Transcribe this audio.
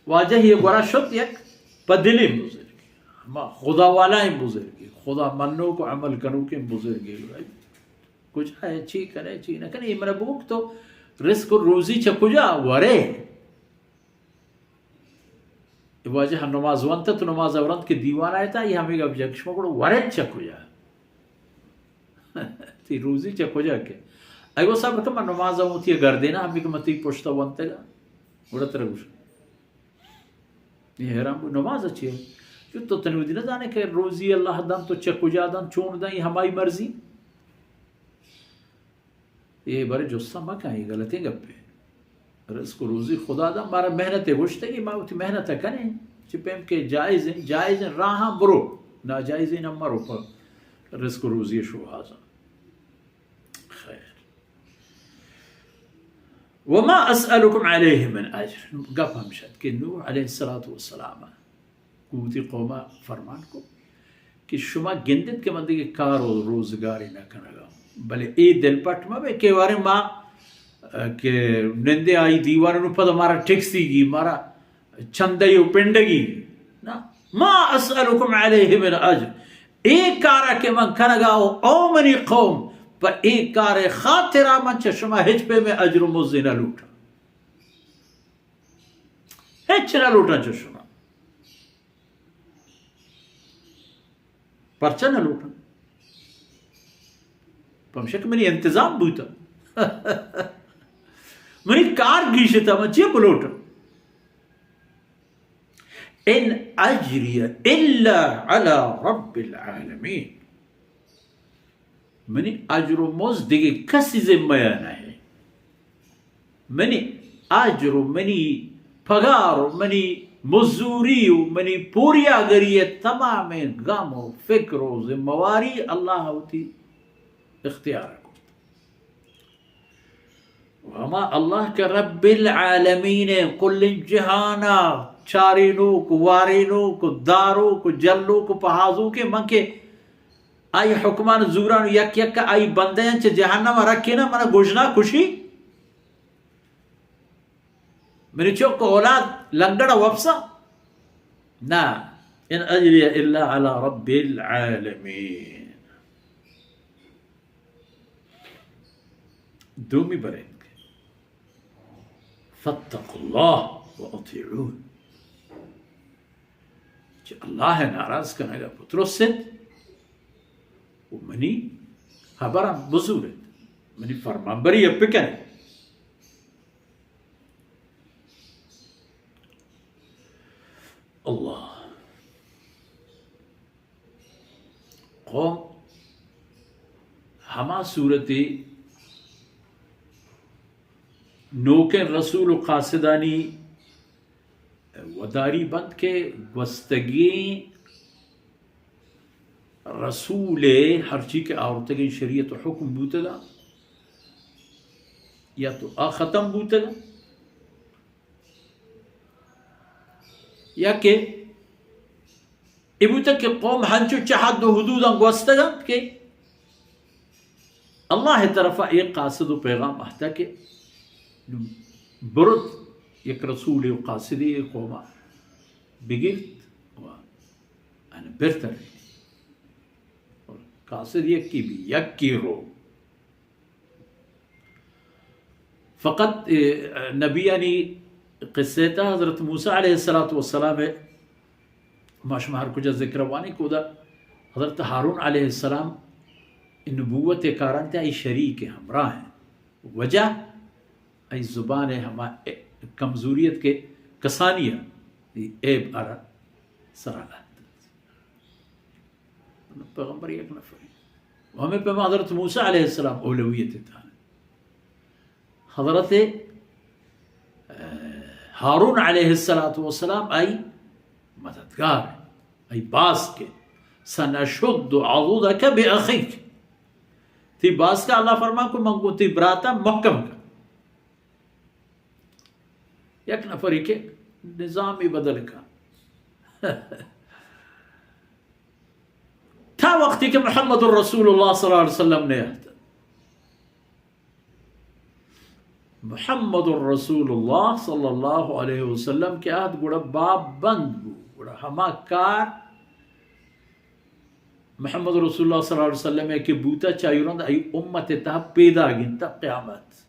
واجہ یہ گورا شت یک پہ دلیں بزرگے، ہما خدا والائیں بزرگے، خدا منوک و عمل کنوکیں بزرگے۔ کجا ہے، چی کنے، چی نہ کنے، یہ منا بگو کہ تو رزق و روزی چہ کجا ورے؟ اے واجہ نماز ونت تو نماز ورنت کہ دیوان آیتا، یہ ہمیں گپ جا کہ شما گڑا ورن چہ کجا؟ تی روزی چہ کجا کے؟ اگو صبر کہ من نماز ہوں تی گردینا، ہمیں کہ من تی پشتا ونتگا، گڑا ترا گوش۔ یہ حیران بو، نماز چی ہے؟ جو تو تنی ودی نہ زانے کہ روزی اللہ دن تو چہ کجا دن، چون دن، یہ ہمائی مرضی۔ یہ بارے جستا مکن، یہ غلطیں گپے۔ رزق و روزی خدا دا، مارا محنت گوشتگی، ما وتی محنت کنیں۔ چہ پیم کہ جائز ہیں، جائز ہیں راہاں برو، ناجائز ہیں نہ مرو پر رزق و روزی شوہازاں۔ خیر۔ وما اسألكم عليه من اجر۔ گپ ہم شد کہ نوح علیہ الصلوۃ والسلام گوں وتی قوما فرمان کو کہ شما گندت کہ من دگہ کار و روزگارے نہ کنگا ہوں، بلے اے دلپٹ مہ بے کہ وارے ما، کہ نندے آئی دیوان نو پدا مارا ٹیکسی گی، مارا چندے و پنڈگی۔ نا، ما اسألكم عليه من اجر۔ اے کارا کہ من کنگا ہوں، او منی قوم، پہ اے کار خاطرا من چہ شما ہچ پیم اجر و مزدے نہ لوٹاں۔ ہچ نہ لوٹاں چہ شما۔ پرچہ نہ لوٹاں؟ پمشک منی انتظام بوتا۔ منی کار گیشتا، من چی بلوٹاں؟ ان اجری الا علی رب العالمین۔ منی اجر و مزد دگہ کسی ذمہ ء نہ ہے۔ منی اجر و منی پگار و منی مزوری و منی پوریاگری ء تمامیں غم و فکر و ذمہ واری اللہ وتی اختیار ء کرت۔ و ہما اللہ کہ رب العالمین ء، کلیں جہان ء چارینوک، وارینوک، داروک، جلوک، پہازوک ء، من کہ آئی حکمان زوران یک یک آئی بندیاں چہ جہنم ء رکھینا، منا گژنا کشی؟ منی چک اولاد لنگڑ ء وپسا؟ نہ، ان اجری الا علی رب العالمین۔ دومی برند کہ فاتقوا اللہ و اطیعون۔ چہ اللہ ء ناراض کنگ ء بترسیت و منی ہبراں بزوریت، منی فرمانبری ء بکنیت۔ اللہ۔ قوم ہما صورتے نوکیں رسول و قاصدانی وداری بنت کہ گوستگیں رسول ء ہرچی کہ آورتگیں شریعت و حکم بوتگا یا تو آ ختم بوتگا، یا کہ اے بوتگ کہ قوم ہنچو چہ حد و حدوداں گوستگ انت کہ اللہ ء طرفا اے قاصد و پیغام اہتہ کہ برت یک رسولے و قاصدے اے قوما بگرت و ان برتر۔ قاصد یکی بی، یکی رو۔ فقط، اے، نبیانی قصہ تا حضرت موسیٰ علیہ الصلوۃ والسلام ء ما شما ہر کجا ذکر وانی کودا حضرت ہارون علیہ السلام نبوت کاران تے آئی شریک ہمراہ ہیں۔ وجہ آئی زبان ہما کمزوریت کے کسانی ہے، عیب ارا سرا لہت۔ پیغمبر یک نفر۔ و ہمیں پیما حضرت موسیٰ علیہ السلام اولویت تھا۔ حضرت، اہ، ہارون علیہ الصلوۃ والسلام آئی مددگار، آئی باز کے، سنشد عضدک بأخیک۔ تی باز کا اللہ فرمان کو من کو تی براتا محکم کا۔ یک نفری کہ نظامی بدل کا۔ تا وقتی کہ محمد رسول اللہ صلی اللہ علیہ وسلم نے آتا۔ محمد رسول اللہ صلی اللہ علیہ وسلم کہ آہت گڑا باب بند بو، گڑا ہما کار محمد رسول اللہ صلی اللہ علیہ وسلم کہ بوتا چاہی رند ای امت تہا پیدا گنتا قیامت۔